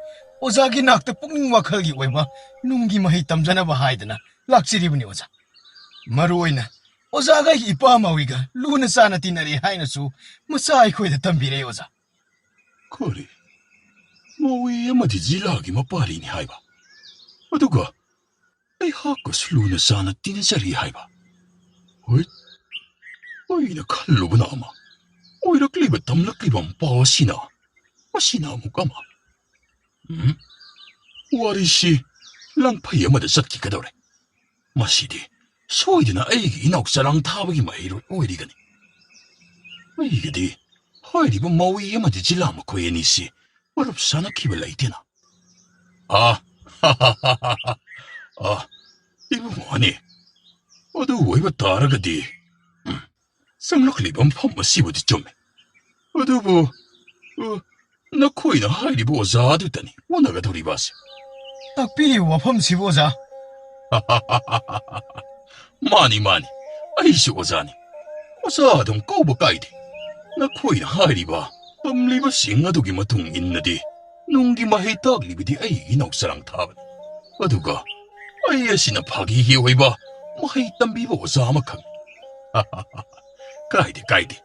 ꯑꯣꯖꯥꯒꯤ ꯅꯥꯛꯇ ꯄꯨꯛꯅꯤꯡ ꯋꯥꯈꯜꯒꯤ ꯑꯣꯏꯕ ꯅꯨꯡꯒꯤ ꯃꯍꯩ ꯇꯝꯖꯅꯕ ꯍꯥꯏꯗꯅ ꯂꯥꯛꯆꯔꯤꯕꯅꯤ, ꯑꯣꯖꯥ꯫ ꯃꯔꯨ ꯑꯣꯏꯅ ꯑꯣꯖꯥꯒ ꯑꯩꯒꯤ ꯏꯄꯥ ꯃꯥꯋꯤꯒ ꯂꯨꯅ ꯆꯥꯟꯅ ꯇꯤꯟꯅꯔꯦ ꯍꯥꯏꯅꯁꯨ ꯃꯆꯥ ꯑꯩꯈꯣꯏꯗ ꯇꯝꯕꯤꯔꯦ, ꯑꯣꯖꯥ꯫ ꯀꯔꯤ? ꯃꯥꯋꯤ ꯑꯃꯗꯤ ꯖꯤꯂꯥꯒꯤ ꯃꯄꯥꯔꯤꯅꯤ ꯍꯥꯏꯕ? ꯑꯗꯨꯒ ꯑꯩꯍꯥꯛꯀꯁꯨ ꯂꯨꯅ ꯆꯥꯟꯅ ꯇꯤꯟꯅꯖꯔꯤ ꯍꯥꯏꯕ? ꯍꯣꯏ, ꯑꯩꯅ ꯈꯜꯂꯨꯕꯅ ꯑꯃ, ꯑꯣꯏꯔꯛꯂꯤꯕ ꯇꯝꯂꯛꯂꯤꯕ ꯃꯄꯥ ꯑꯁꯤꯅ, ꯃꯁꯤꯅ ꯑꯃꯨꯛ ꯑꯃ꯫ ꯎꯝ? ꯋꯥꯔꯤꯁꯤ ꯂꯪꯐꯩ ꯑꯃꯗ ꯆꯠꯈꯤꯒꯗꯧꯔꯦ꯫ ꯃꯁꯤꯗꯤ ꯁꯣꯏꯗꯅ ꯑꯩꯒꯤ ꯏꯅꯥꯎ ꯆꯔꯥꯡ ꯊꯥꯕꯒꯤ ꯃꯍꯩꯔꯣꯏ ꯑꯣꯏꯔꯤꯒꯅꯤ꯫ ꯑꯩꯒꯤꯗꯤ ꯍꯥꯏꯔꯤꯕ ꯃꯥꯋꯤ ꯑꯃꯗꯤ ꯖꯤꯂꯥ ꯃꯈꯣꯏ ꯑꯅꯤꯁꯤ ꯃꯔꯨꯞ ꯁꯥꯟꯅꯈꯤꯕ ꯂꯩꯇꯦꯅ꯫ ꯑꯥ, ꯑꯥ, ꯏꯕꯨꯡꯉꯣꯅꯤ, ꯑꯗꯨ ꯑꯣꯏꯕ ꯇꯥꯔꯒꯗꯤ, ꯎꯝ, ꯆꯪꯂꯛꯂꯤꯕ ꯃꯐꯝ ꯑꯁꯤꯕꯨꯗꯤ ꯆꯨꯝꯃꯤ꯫ ꯑꯗꯨꯕꯨ, ꯑ, ꯅꯈꯣꯏꯅ ꯍꯥꯏꯔꯤꯕ ꯑꯣꯖꯥ ꯑꯗꯨꯗꯅꯤ ꯎꯅꯒꯗꯧꯔꯤꯕ ꯑꯁꯤ꯫ ꯇꯥꯛꯄꯤꯔꯤꯕ ꯋꯥꯐꯝꯁꯤꯕꯨ, ꯑꯣꯖꯥ? ꯃꯥꯅꯤ, ꯃꯥꯅꯤ, ꯑꯩꯁꯨ ꯑꯣꯖꯥꯅꯤ꯫ ꯑꯣꯖꯥ ꯑꯗꯨꯝ ꯀꯧꯕ ꯀꯥꯏꯗꯦ꯫ ꯅꯈꯣꯏꯅ ꯍꯥꯏꯔꯤꯕ ꯇꯝꯂꯤꯕꯁꯤꯡ ꯑꯗꯨꯒꯤ ꯃꯇꯨꯡ ꯏꯟꯅꯗꯤ ꯅꯨꯡꯒꯤ ꯃꯍꯩ ꯇꯥꯛꯂꯤꯕꯗꯤ ꯑꯩꯒꯤ ꯏꯅꯥꯎ ꯆꯔꯥꯡ ꯊꯥꯕꯅꯤ꯫ ꯑꯗꯨꯒ ꯑꯩ ꯑꯁꯤꯅ ꯐꯥꯒꯤꯒꯤ ꯑꯣꯏꯕ ꯃꯍꯩ ꯇꯝꯕꯤꯕ ꯑꯣꯖꯥ ꯑꯃꯈꯛꯅꯤ꯫ ꯀꯥꯏꯗꯦ, ꯀꯥꯏꯗꯦ꯫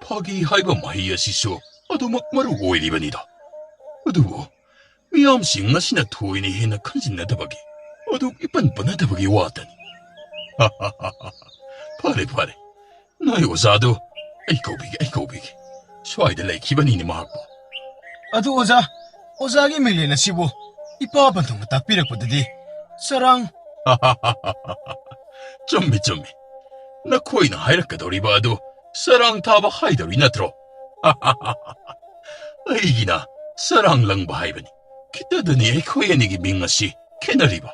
ꯐꯥꯒꯤ ꯍꯥꯏꯕ ꯃꯍꯩ ꯑꯁꯤꯁꯨ ꯑꯗꯨꯃꯛ ꯃꯔꯨ ꯑꯣꯏꯔꯤꯕꯅꯤꯗꯣ꯫ ꯑꯗꯨꯕꯨ ꯃꯤꯌꯥꯝꯁꯤꯡ ꯑꯁꯤꯅ ꯊꯣꯏꯅ ꯍꯦꯟꯅ ꯈꯟꯖꯤꯟꯅꯗꯕꯒꯤ, ꯑꯗꯨ ꯏꯄꯟ ꯄꯟꯅꯗꯕꯒꯤ ꯋꯥꯇꯅꯤ꯫ ꯐꯔꯦ, ꯐꯔꯦ꯫ ꯅꯣꯏ ꯑꯣꯖꯥꯗꯨ ꯑꯩ ꯀꯧꯕꯤꯒꯦ, ꯑꯩ ꯀꯧꯕꯤꯒꯦ꯫ ꯁ꯭ꯋꯥꯏꯗ ꯂꯩꯈꯤꯕꯅꯤꯅꯦ ꯃꯍꯥꯛꯄꯨ꯫ ꯑꯗꯨ ꯑꯣꯖꯥ, ꯑꯣꯖꯥꯒꯤ ꯃꯤꯡꯂꯦꯟ ꯑꯁꯤꯕꯨ ꯏꯄꯥ ꯄꯟꯊꯧꯅ ꯇꯥꯛꯄꯤꯔꯛꯄꯗꯗꯤ ꯆꯔꯥꯡ꯫ ꯆꯨꯝꯃꯤ, ꯆꯨꯝꯃꯤ꯫ ꯅꯈꯣꯏꯅ ꯍꯥꯏꯔꯛꯀꯗꯧꯔꯤꯕ ꯑꯗꯨ ꯆꯔꯥꯡ ꯊꯥꯕ ꯍꯥꯏꯗꯧꯔꯤ ꯅꯠꯇ꯭ꯔꯣ? ꯑꯩꯒꯤꯅ ꯆꯔꯥꯡ ꯂꯪꯕ ꯍꯥꯏꯕꯅꯤ꯫ ꯈꯤꯇꯗꯅꯤ ꯑꯩꯈꯣꯏ ꯑꯅꯤꯒꯤ ꯃꯤꯡ ꯑꯁꯤ ꯈꯦꯠꯅꯔꯤꯕ꯫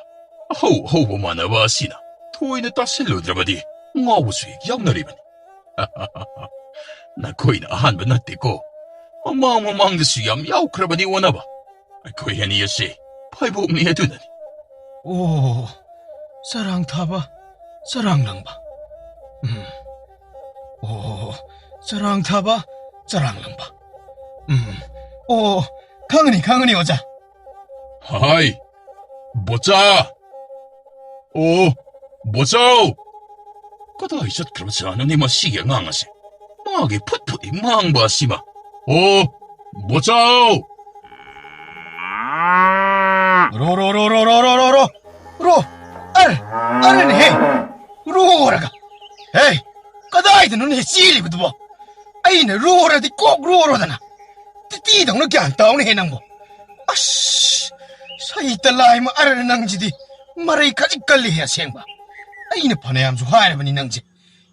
ꯑꯍꯧ ꯑꯍꯧꯕ ꯃꯥꯟꯅꯕ ꯑꯁꯤꯅ ꯊꯣꯏꯅ ꯇꯥꯁꯤꯜꯂꯨꯗ꯭ꯔꯕꯗꯤ ꯉꯥꯎꯕꯁꯨ ꯍꯦꯛ ꯌꯥꯎꯅꯔꯤꯕꯅꯤ꯫ ꯅꯈꯣꯏꯅ ꯑꯍꯥꯟꯕ ꯅꯠꯇꯦꯀꯣ꯫ ꯃꯃꯥꯡ ꯃꯃꯥꯡꯗꯁꯨ ꯌꯥꯝ ꯌꯥꯎꯈ꯭ꯔꯕꯅꯤ ꯑꯣꯟꯅꯕ꯫ ꯑꯩꯈꯣꯏ ꯑꯅꯤ ꯑꯁꯤ ꯐꯥꯏꯕꯣꯛꯅꯤ ꯑꯗꯨꯅꯅꯤ꯫ ꯑꯣ, ꯆꯔꯥꯡ ꯊꯥꯕ, ꯆꯔꯥꯡ ꯂꯪꯕ꯫ ꯎꯝ꯫ ꯑꯣ, ꯆꯔꯥꯡ ꯊꯥꯕ, ꯆꯔꯥꯡ ꯂꯪꯕ꯫ ꯎꯝ꯫ ꯑꯣ, ꯈꯪꯉꯅꯤ, ꯈꯪꯉꯅꯤ, ꯑꯣꯖꯥ꯫ ꯍꯥꯏ, ꯕꯣꯆꯥ! ꯑꯣ, ꯕꯣꯆꯥꯎ! ꯀꯗꯥꯏ ꯆꯠꯈ꯭ꯔꯕꯖꯥꯠꯅꯣꯅꯦ ꯃꯁꯤꯒꯤ ꯑꯉꯥꯡ ꯑꯁꯦ? ꯃꯥꯒꯤ ꯐꯨꯠ ꯐꯨꯠ ꯍꯦꯛ ꯃꯥꯡꯕ ꯑꯁꯤꯃ꯫ ꯑꯣ, ꯕꯣꯆꯥꯎ! ꯔꯣ, ꯔꯣ, ꯔꯣ, ꯔꯣ, ꯔꯣ, ꯔꯣ, ꯔꯣ, ꯔꯣ, ꯔꯣ! ꯑꯔꯦ, ꯑꯔꯦꯅꯦꯍꯦ! ꯔꯣꯔꯒ! ꯍꯦ, ꯀꯗꯥꯏꯗꯅꯣꯅꯦ ꯆꯦꯜꯂꯤꯕꯗꯨꯕꯣ? ꯑꯩꯅ ꯔꯣꯔꯗꯤ ꯀꯣꯛ ꯔꯣꯔꯣꯗꯅ꯫ ꯇꯤꯇꯤꯗꯧꯅ ꯒ꯭ꯌꯥꯟ ꯇꯥꯎꯅꯦꯍꯦ ꯅꯪꯕꯣ꯫ ꯑꯁ, ꯁꯩꯇ ꯂꯥꯏꯃ ꯑꯔꯦ ꯅꯪꯁꯤꯗꯤ ꯃꯔꯩ ꯈꯖꯤꯛ ꯀꯜꯂꯤꯍꯦ ꯑꯁꯦꯡꯕ꯫ ꯑꯩꯅ ꯐꯅꯌꯥꯝꯁꯨ ꯍꯥꯏꯔꯕꯅꯤ ꯅꯪꯁꯦ꯫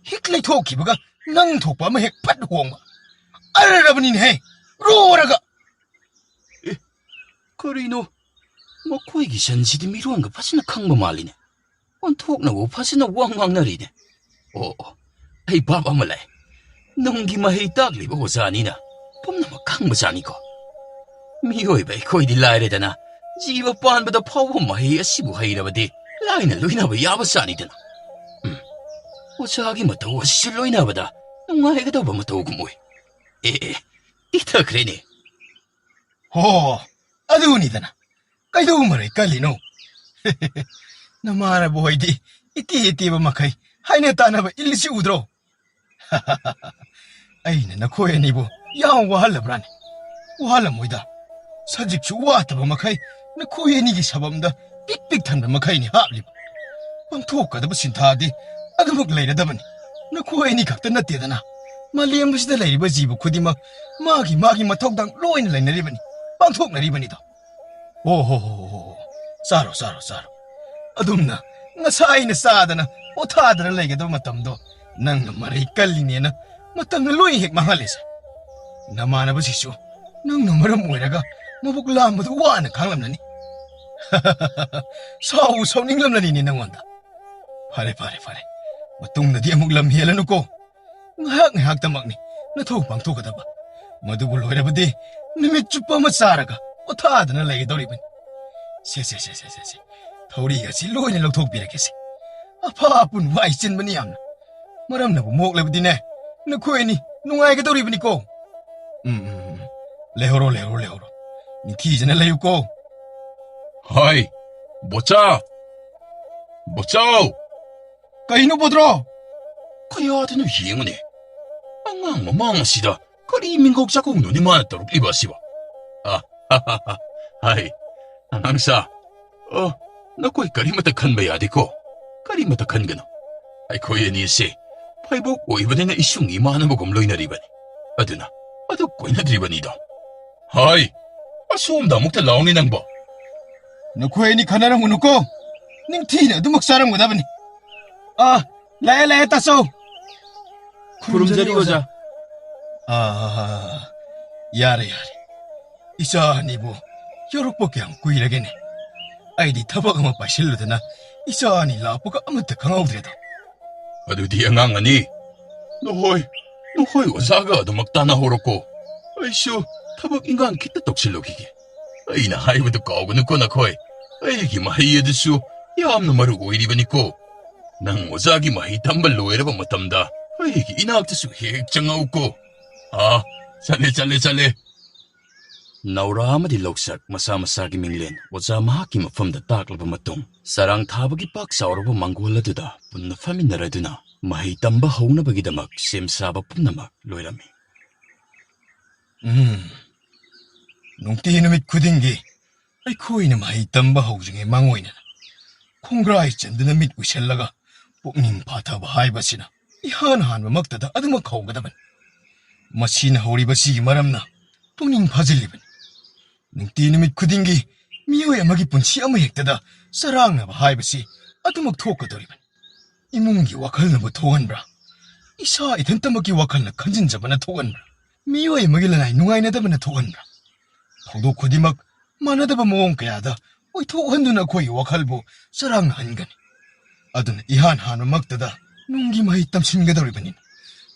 ꯍꯦꯛ ꯂꯩꯊꯣꯛꯈꯤꯕꯒ ꯅꯪ ꯊꯣꯛꯄ ꯑꯃ ꯍꯦꯛ ꯐꯠ ꯍꯣꯡꯕ꯫ ꯑꯔꯔꯕꯅꯤꯅꯦꯍꯦ, ꯔꯣꯔꯒ꯫ ꯑꯦ, ꯀꯔꯤꯅꯣ? ꯃꯈꯣꯏꯒꯤ ꯁꯟꯁꯤꯗꯤ ꯃꯤꯔꯣꯟꯒ ꯐꯖꯅ ꯈꯪꯕ ꯃꯥꯜꯂꯤꯅꯦ꯫ ꯑꯣꯟꯊꯣꯛꯅꯕꯨ ꯐꯖꯅ ꯋꯥ ꯉꯥꯡꯅꯔꯤꯅꯦ꯫ ꯑꯣ, ꯑꯣ, ꯑꯩ ꯚꯥꯞ ꯑꯃ ꯂꯥꯛꯑꯦ꯫ ꯅꯨꯡꯒꯤ ꯃꯍꯩ ꯇꯥꯛꯂꯤꯕ ꯑꯣꯖꯥꯅꯤꯅ ꯄꯨꯝꯅꯃꯛ ꯈꯪꯕꯖꯥꯠꯅꯤꯀꯣ꯫ ꯃꯤꯑꯣꯏꯕ ꯑꯩꯈꯣꯏꯗꯤ ꯂꯥꯏꯔꯦꯗꯅ, ꯖꯤꯕ ꯄꯥꯟꯕꯗ ꯐꯥꯎꯕ ꯃꯍꯩ ꯑꯁꯤꯕꯨ ꯍꯩꯔꯕꯗꯤ ꯂꯥꯏꯅ ꯂꯣꯏꯅꯕ ꯌꯥꯕ ꯆꯥꯠꯅꯤꯗꯅ꯫ ꯎꯝ, ꯑꯣꯖꯥꯒꯤ ꯃꯇꯧ ꯑꯁꯤꯁꯨ ꯂꯣꯏꯅꯕꯗ ꯅꯨꯡꯉꯥꯏꯒꯗꯕ ꯃꯇꯧꯒꯨꯝ ꯑꯣꯏ꯫ ꯑꯦ, ꯑꯦ, ꯏꯊꯈ꯭ꯔꯦꯅꯦ꯫ ꯍꯣ, ꯑꯗꯨꯅꯤꯗꯅ꯫ ꯀꯩꯗꯧ ꯃꯔꯩ ꯀꯜꯂꯤꯅꯣ? ꯅꯃꯥꯟꯅꯕ ꯍꯣꯏꯗꯤ ꯏꯇꯤ ꯏꯇꯤꯕ ꯃꯈꯩ ꯍꯥꯏꯅ ꯇꯥꯅꯕ ꯏꯜꯂꯤꯁꯤ ꯎꯗ꯭ꯔꯣ? ꯑꯩꯅ ꯅꯈꯣꯏ ꯑꯅꯤꯕꯨ ꯌꯥꯝ ꯋꯥꯍꯜꯂꯕ꯭ꯔꯥꯅꯦ? ꯋꯥꯍꯜꯂꯝꯃꯣꯏꯗ꯫ ꯁꯖꯤꯛꯁꯨ ꯋꯥꯠꯇꯕ ꯃꯈꯩ ꯅꯈꯣꯏ ꯑꯅꯤꯒꯤ ꯁꯕꯝꯗ ꯄꯤꯛ ꯄꯤꯛ ꯊꯟꯕ ꯃꯈꯩꯅꯤ ꯍꯥꯞꯂꯤꯕ꯫ ꯄꯥꯡꯊꯣꯛꯀꯗꯕ ꯁꯤꯟꯊꯥꯗꯤ ꯑꯗꯨꯃꯛ ꯂꯩꯔꯗꯕꯅꯤ꯫ ꯅꯈꯣꯏ ꯑꯅꯤ ꯈꯛꯇ ꯅꯠꯇꯦꯗꯅ꯫ ꯃꯥꯂꯦꯝ ꯑꯁꯤꯗ ꯂꯩꯔꯤꯕ ꯖꯤꯕ ꯈꯨꯗꯤꯡꯃꯛ ꯃꯥꯒꯤ ꯃꯥꯒꯤ ꯃꯊꯧꯗꯥꯡ ꯂꯣꯏꯅ ꯂꯩꯅꯔꯤꯕꯅꯤ, ꯄꯥꯡꯊꯣꯛꯅꯔꯤꯕꯅꯤꯗꯣ꯫ ꯑꯣ ꯍꯣ ꯍꯣ ꯍꯣ ꯍꯣ꯫ ꯆꯥꯔꯣ, ꯆꯥꯔꯣ, ꯆꯥꯔꯣ꯫ ꯑꯗꯨꯝꯅ ꯉꯁꯥꯏꯅ ꯆꯥꯗꯅ ꯄꯣꯊꯥꯗꯅ ꯂꯩꯒꯗꯕ ꯃꯇꯝꯗꯣ ꯅꯪꯅ ꯃꯔꯩ ꯀꯜꯂꯤꯅꯦꯅ ꯃꯇꯝꯅ ꯂꯣꯏ ꯍꯦꯛ ꯃꯥꯡꯍꯜꯂꯤꯁꯦ꯫ ꯅꯃꯥꯟꯅꯕꯁꯤꯁꯨ ꯅꯪꯅ ꯃꯔꯝ ꯑꯣꯏꯔꯒ ꯃꯕꯨꯛ ꯂꯥꯝꯕꯗꯨ ꯋꯥꯅ ꯈꯥꯡꯂꯝꯂꯅꯤ꯫ ꯁꯥꯎꯕꯨ ꯁꯥꯎꯅꯤꯡꯂꯝꯂꯅꯤꯅꯦ ꯅꯪꯉꯣꯟꯗ꯫ ꯐꯔꯦ, ꯐꯔꯦ, ꯐꯔꯦ꯫ ꯃꯇꯨꯡꯗꯗꯤ ꯑꯃꯨꯛ ꯂꯝ ꯍꯦꯜꯂꯅꯨꯀꯣ꯫ ꯉꯥꯏꯍꯥꯛ ꯉꯥꯏꯍꯥꯛꯇꯃꯛꯅꯤ ꯅꯊꯧ ꯄꯥꯡꯊꯣꯛꯀꯗꯕ꯫ ꯃꯗꯨꯕꯨ ꯂꯣꯏꯔꯕꯗꯤ ꯅꯨꯃꯤꯠ ꯆꯨꯞꯄ ꯑꯃ ꯆꯥꯔꯒ ꯄꯣꯊꯥꯗꯅ ꯂꯩꯒꯗꯧꯔꯤꯕꯅꯤ꯫ ꯁꯦ, ꯁꯦ, ꯁꯦ, ꯁꯦ, ꯁꯦ, ꯁꯦ꯫ ꯊꯧꯔꯤ ꯑꯁꯤ ꯂꯣꯏꯅ ꯂꯧꯊꯣꯛꯄꯤꯔꯒꯦꯁꯦ꯫ ꯑꯐ ꯑꯄꯨꯟ ꯋꯥꯏ ꯆꯤꯟꯕꯅꯤ ꯌꯥꯝꯅ꯫ ꯃꯔꯝꯅꯕꯨ ꯃꯣꯛꯂꯕꯗꯤꯅꯦ, ꯅꯈꯣꯏ ꯑꯅꯤ ꯅꯨꯡꯉꯥꯏꯒꯗꯧꯔꯤꯕꯅꯤꯀꯣ꯫ ꯎꯝ, ꯎꯝ, ꯎꯝ꯫ ꯂꯩꯍꯧꯔꯣ, ꯂꯩꯍꯧꯔꯣ, ꯂꯩꯍꯧꯔꯣ꯫ ꯅꯤꯡꯊꯤꯖꯅ ꯂꯩꯌꯨꯀꯣ꯫ ꯍꯥꯏ, ꯕꯣꯆꯥ! ꯕꯣꯆꯥꯎ! ꯀꯩꯅꯣ, ꯕꯣꯗ꯭ꯔꯣ? ꯀꯌꯥꯗꯅꯣ ꯌꯦꯡꯉꯨꯅꯦ꯫ ꯑꯉꯥꯡ ꯃꯃꯥꯡ ꯑꯁꯤꯗ ꯀꯔꯤ ꯃꯤꯡꯒꯧ ꯆꯥꯛꯀꯧꯅꯣꯅꯦ ꯃꯥꯅ ꯇꯧꯔꯛꯂꯤꯕ ꯑꯁꯤꯕꯣ? ꯑ, ꯍꯥꯏ, ꯑꯉꯥꯡꯁꯥ, ꯑꯣ, ꯅꯈꯣꯏ ꯀꯔꯤꯃꯠꯇ ꯈꯟꯕ ꯌꯥꯗꯦꯀꯣ꯫ ꯀꯔꯤꯃꯠꯇ ꯈꯟꯒꯅꯨ꯫ ꯑꯩꯈꯣꯏ ꯑꯅꯤꯁꯦ ꯐꯩꯕꯣꯛ ꯑꯣꯏꯕꯅꯤꯅ ꯏꯁꯨꯡ ꯏꯃꯥꯟꯅꯕꯒꯨꯝ ꯂꯣꯏꯅꯔꯤꯕꯅꯤ꯫ ꯑꯗꯨꯅ ꯑꯗꯨ ꯀꯣꯏꯅꯗ꯭ꯔꯤꯕꯅꯤꯗꯣ꯫ ꯍꯥꯏ, ꯑꯁꯣꯝꯗ ꯑꯃꯨꯛꯇ ꯂꯥꯎꯅꯦ ꯅꯪꯕꯣ꯫ ꯅꯈꯣꯏ ꯑꯅꯤ ꯈꯟꯅꯔꯝꯒꯅꯨꯀꯣ꯫ ꯅꯤꯡꯊꯤꯅ ꯑꯗꯨꯃꯛ ꯆꯥꯔꯝꯒꯗꯕꯅꯤ꯫ ꯑꯥ, ꯂꯥꯛꯑꯦ, ꯂꯥꯛꯑꯦ, ꯇꯥꯆꯧ꯫ ꯈꯨꯔꯨꯝꯖꯔꯤ, ꯑꯣꯖꯥ꯫ ꯑꯥ, ꯌꯥꯔꯦ, ꯌꯥꯔꯦ꯫ ꯏꯆꯥ ꯑꯅꯤꯕꯨ ꯌꯧꯔꯛꯄ ꯀꯌꯥꯝ ꯀꯨꯏꯔꯒꯦꯅꯦ? ꯑꯩꯗꯤ ꯊꯕꯛ ꯑꯃ ꯄꯥꯏꯁꯤꯜꯂꯨꯗꯅ ꯏꯆꯥ ꯑꯅꯤ ꯂꯥꯛꯄꯒ ꯑꯃꯠꯇ ꯈꯪꯍꯧꯗ꯭ꯔꯦꯗ꯫ ꯑꯗꯨꯗꯤ ꯑꯉꯥꯡ ꯑꯅꯤ, ꯅꯈꯣꯏ, ꯅꯈꯣꯏ ꯑꯣꯖꯥꯒ ꯑꯗꯨꯃꯛ ꯇꯥꯟꯅꯍꯧꯔꯣꯀꯣ꯫ ꯑꯩꯁꯨ ꯊꯕꯛ ꯏꯪꯈꯥꯡ ꯈꯤꯇ ꯇꯧꯁꯤꯜꯂꯨꯈꯤꯒꯦ꯫ ꯑꯩꯅ ꯍꯥꯏꯕꯗꯨ ꯀꯥꯎꯒꯅꯨꯀꯣ ꯅꯈꯣꯏ꯫ ꯑꯩꯒꯤ ꯃꯍꯩ ꯑꯗꯨꯁꯨ ꯌꯥꯝꯅ ꯃꯔꯨ ꯑꯣꯏꯔꯤꯕꯅꯤꯀꯣ꯫ ꯅꯪ ꯑꯣꯖꯥꯒꯤ ꯃꯍꯩ ꯇꯝꯕ ꯂꯣꯏꯔꯕ ꯃꯇꯝꯗ ꯑꯩꯒꯤ ꯏꯅꯥꯛꯇꯁꯨ ꯍꯦꯛ ꯍꯦꯛ ꯆꯪꯉꯛꯎꯀꯣ꯫ ꯑꯥ, ꯆꯠꯂꯦ, ꯆꯠꯂꯦ, ꯆꯠꯂꯦ꯫ ꯅꯥꯎꯔꯥ ꯑꯃꯗꯤ ꯂꯧꯁꯛ ꯃꯁꯥ ꯃꯁꯥꯒꯤ ꯃꯤꯡꯂꯦꯟ ꯑꯣꯖꯥ ꯃꯍꯥꯛꯀꯤ ꯃꯐꯝꯗ ꯇꯥꯛꯂꯕ ꯃꯇꯨꯡ, ꯆꯔꯥꯡ ꯊꯥꯕꯒꯤ ꯄꯥꯛ ꯆꯥꯎꯔꯕ ꯃꯪꯒꯣꯜ ꯑꯗꯨꯗ ꯄꯨꯟꯅ ꯐꯝꯃꯤꯟꯅꯔꯗꯨꯅ ꯃꯍꯩ ꯇꯝꯕ ꯍꯧꯅꯕꯒꯤꯗꯃꯛ ꯁꯦꯝ ꯁꯥꯕ ꯄꯨꯝꯅꯃꯛ ꯂꯣꯏꯔꯝꯃꯤ꯫ ꯎꯝ, ꯅꯨꯡꯇꯤ ꯅꯨꯃꯤꯠ ꯈꯨꯗꯤꯡꯒꯤ ꯑꯩꯈꯣꯏꯅ ꯃꯍꯩ ꯇꯝꯕ ꯍꯧꯗ꯭ꯔꯤꯉꯩ ꯃꯥꯡꯑꯣꯏꯅꯅ ꯈꯣꯡꯒ꯭ꯔꯥꯏ ꯆꯟꯗꯨꯅ ꯃꯤꯠ ꯎꯏꯁꯜꯂꯒ ꯄꯨꯛꯅꯤꯡ ꯐꯥꯊꯕ ꯍꯥꯏꯕꯁꯤꯅ ꯏꯍꯥꯟ ꯍꯥꯟꯕꯃꯛꯇꯗ ꯑꯗꯨꯃꯛ ꯍꯧꯒꯗꯕꯅꯤ꯫ ꯃꯁꯤꯅ ꯍꯧꯔꯤꯕꯁꯤꯒꯤ ꯃꯔꯝꯅ ꯄꯨꯛꯅꯤꯡ ꯐꯥꯖꯤꯜꯂꯤꯕꯅꯤ꯫ ꯅꯨꯡꯇꯤ ꯅꯨꯃꯤꯠ ꯈꯨꯗꯤꯡꯒꯤ ꯃꯤꯑꯣꯏ ꯑꯃꯒꯤ ꯄꯨꯟꯁꯤ ꯑꯃ ꯍꯦꯛꯇꯗ ꯆꯔꯥꯡꯅꯕ ꯍꯥꯏꯕꯁꯤ ꯑꯗꯨꯃꯛ ꯊꯣꯛꯀꯗꯧꯔꯤꯕꯅꯤ꯫ ꯏꯃꯨꯡꯒꯤ ꯋꯥꯈꯜꯅꯕꯨ ꯊꯣꯛꯍꯟꯕ꯭ꯔꯥ? ꯏꯁꯥ ꯏꯊꯟꯇꯃꯛꯀꯤ ꯋꯥꯈꯜꯅ ꯈꯟꯖꯤꯟꯖꯕꯅ ꯊꯣꯛꯍꯟꯕ꯭ꯔꯥ? ꯃꯤꯑꯣꯏ ꯑꯃꯒꯤ ꯂꯅꯥꯏ ꯅꯨꯡꯉꯥꯏꯅꯗꯕꯅ ꯊꯣꯛꯍꯟꯕ꯭ꯔꯥ? ꯊꯧꯗꯣꯛ ꯈꯨꯗꯤꯡꯃꯛ ꯃꯥꯟꯅꯗꯕ ꯃꯑꯣꯡ ꯀꯌꯥꯗ ꯑꯣꯏꯊꯣꯛꯍꯟꯗꯨꯅ ꯑꯩꯈꯣꯏꯒꯤ ꯋꯥꯈꯜꯕꯨ ꯆꯔꯥꯡꯅꯍꯟꯒꯅꯤ꯫ ꯑꯗꯨꯅ ꯏꯍꯥꯟ ꯍꯥꯟꯕꯃꯛꯇꯗ ꯅꯨꯡꯒꯤ ꯃꯍꯩ ꯇꯝꯁꯤꯟꯒꯗꯧꯔꯤꯕꯅꯤ꯫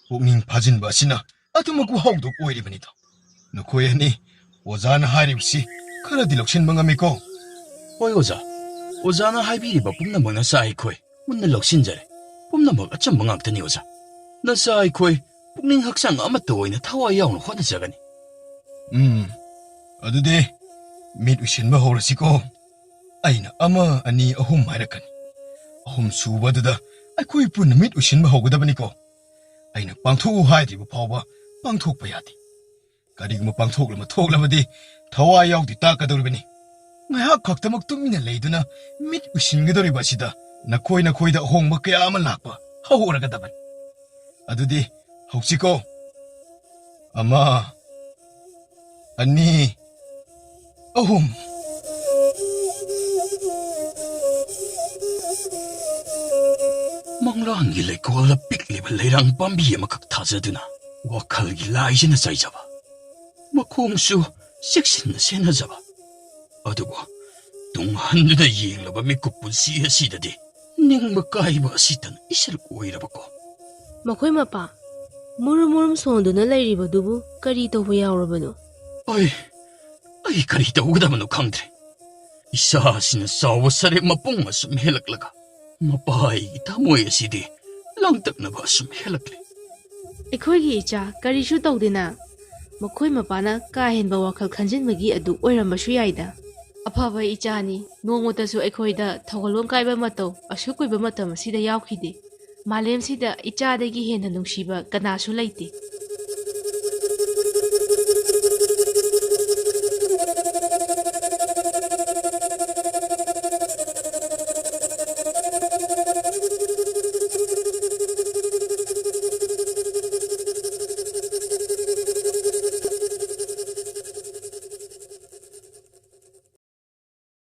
ꯄꯨꯛꯅꯤꯡ ꯐꯥꯖꯤꯟꯕ ꯑꯁꯤꯅ ꯑꯗꯨꯃꯛꯄꯨ ꯍꯧꯗꯣꯛ ꯑꯣꯏꯔꯤꯕꯅꯤꯗꯣ꯫ ꯅꯈꯣꯏ ꯑꯅꯤ ꯑꯣꯖꯥꯅ ꯍꯥꯏꯔꯤꯕꯁꯤ ꯈꯔꯗꯤ ꯂꯧꯁꯤꯟꯕ ꯉꯝꯃꯤꯀꯣ? ꯍꯣꯏ ꯑꯣꯖꯥ, ꯑꯣꯖꯥꯅ ꯍꯥꯏꯕꯤꯔꯤꯕ ꯄꯨꯝꯅꯃꯛ ꯅꯆꯥ ꯑꯩꯈꯣꯏ ꯃꯨꯟꯅ ꯂꯧꯁꯤꯟꯖꯔꯦ꯫ ꯄꯨꯝꯅꯃꯛ ꯑꯆꯨꯝꯕ ꯉꯥꯛꯇꯅꯤ ꯑꯣꯖꯥ꯫ ꯅꯆꯥ ꯑꯩꯈꯣꯏ ꯄꯨꯛꯅꯤꯡ ꯍꯛꯆꯥꯡ ꯑꯃꯠꯇ ꯑꯣꯏꯅ ꯊꯋꯥꯏ ꯌꯥꯎꯅ ꯍꯣꯠꯅꯖꯒꯅꯤ꯫ ꯎꯝ, ꯑꯗꯨꯗꯤ ꯃꯤꯠ ꯎꯏꯁꯤꯟꯕ ꯍꯧꯔꯁꯤꯀꯣ꯫ ꯑꯩꯅ ꯑꯃ, ꯑꯅꯤ, ꯑꯍꯨꯝ ꯍꯥꯏꯔꯛꯀꯅꯤ꯫ ꯑꯍꯨꯝ ꯁꯨꯕꯗꯨꯗ ꯑꯩꯈꯣꯏ ꯄꯨꯟꯅ ꯃꯤꯠ ꯎꯏꯁꯤꯟꯕ ꯍꯧꯒꯗꯕꯅꯤꯀꯣ꯫ ꯑꯩꯅ ꯄꯥꯡꯊꯣꯛꯎ ꯍꯥꯏꯗ꯭ꯔꯤꯕ ꯐꯥꯎꯕ ꯄꯥꯡꯊꯣꯛꯄ ꯌꯥꯗꯦ꯫ ꯀꯔꯤꯒꯨꯝꯕ ꯄꯥꯡꯊꯣꯛꯂꯕ ꯊꯣꯛꯂꯕꯗꯤ ꯊꯋꯥꯏ ꯌꯥꯎꯗꯦ ꯇꯥꯛꯀꯗꯧꯔꯤꯕꯅꯤ꯫ ꯉꯥꯏꯍꯥꯛ ꯈꯛꯇꯃꯛ ꯇꯨꯃꯤꯟꯅ ꯂꯩꯗꯨꯅ ꯃꯤꯠ ꯎꯏꯁꯤꯟꯒꯗꯧꯔꯤꯕ ꯑꯁꯤꯗ ꯅꯈꯣꯏ ꯅꯈꯣꯏꯗ ꯑꯍꯣꯡꯕ ꯀꯌꯥ ꯑꯃ ꯂꯥꯛꯄ ꯍꯧꯔꯒꯗꯕꯅꯤ꯫ ꯑꯗꯨꯗꯤ ꯍꯧꯁꯤꯀꯣ꯫ ꯑꯃ, ꯑꯅꯤ, ꯑꯍꯨꯝ꯫ ꯃꯪꯂꯥꯟꯒꯤ ꯂꯩꯀꯣꯜꯗ ꯄꯤꯛꯂꯤꯕ ꯂꯩꯔꯥꯡ ꯄꯥꯝꯕꯤ ꯑꯃꯈꯛ ꯊꯥꯖꯗꯨꯅ ꯋꯥꯈꯜꯒꯤ ꯂꯥꯏꯁꯤꯅ ꯆꯥꯏꯖꯕ, ꯃꯈꯣꯡꯁꯨ ꯆꯦꯛꯁꯤꯟꯅ ꯁꯦꯟꯅꯖꯕ, ꯑꯗꯨꯕꯨ ꯇꯨꯡ ꯍꯟꯗꯨꯅ ꯌꯦꯡꯂꯕ ꯃꯤꯀꯨꯞ ꯄꯨꯟꯁꯤ ꯑꯁꯤꯗꯗꯤ ꯅꯤꯡꯕ ꯀꯥꯏꯕ ꯑꯁꯤꯇꯅ ꯏꯁꯔ ꯑꯣꯏꯔꯕꯀꯣ꯫ ꯃꯈꯣꯏ ꯃꯄꯥ, ꯃꯨꯔꯨꯝ ꯃꯨꯔꯨꯝ ꯁꯣꯟꯗꯨꯅ ꯂꯩꯔꯤꯕꯗꯨꯕꯨ ꯀꯔꯤ ꯇꯧꯕ ꯌꯥꯎꯔꯕꯅꯣ? ꯑꯩ, ꯑꯩ ꯀꯔꯤ ꯇꯧꯒꯗꯕꯅꯣ ꯈꯪꯗ꯭ꯔꯦ꯫ ꯏꯆꯥꯁꯤꯅ ꯆꯥꯎꯕ ꯁꯔꯦꯞ ꯃꯄꯨꯡ ꯑꯁꯨꯝ ꯍꯦꯜꯂꯛꯂꯒ, ꯃꯄꯥꯒꯤ ꯊꯃꯣꯏ ꯑꯁꯤꯗꯤ ꯂꯥꯡꯇꯛꯅꯕ ꯑꯁꯨꯝ ꯍꯦꯜꯂꯛꯂꯦ꯫ ꯑꯩꯈꯣꯏꯒꯤ ꯏꯆꯥ ꯀꯔꯤꯁꯨ ꯇꯧꯗꯦꯅ꯫ ꯃꯈꯣꯏ ꯃꯄꯥꯅ ꯀꯥ ꯍꯦꯟꯕ ꯋꯥꯈꯜ ꯈꯟꯖꯤꯟꯕꯒꯤ ꯑꯗꯨ ꯑꯣꯏꯔꯝꯕꯁꯨ ꯌꯥꯏꯗ꯫ ꯑꯐꯕ ꯏꯆꯥꯅꯤ꯫ ꯅꯣꯡꯃꯇꯁꯨ ꯑꯩꯈꯣꯏꯗ ꯊꯧꯒꯜꯂꯣꯟ ꯀꯥꯏꯕ ꯃꯇꯧ ꯑꯁꯨꯛ ꯀꯨꯏꯕ ꯃꯇꯝ ꯑꯁꯤꯗ ꯌꯥꯎꯈꯤꯗꯦ꯫ ꯃꯥꯂꯦꯝꯁꯤꯗ ꯏꯆꯥꯗꯒꯤ ꯍꯦꯟꯅ ꯅꯨꯡꯁꯤꯕ ꯀꯅꯥꯁꯨ ꯂꯩꯇꯦ꯫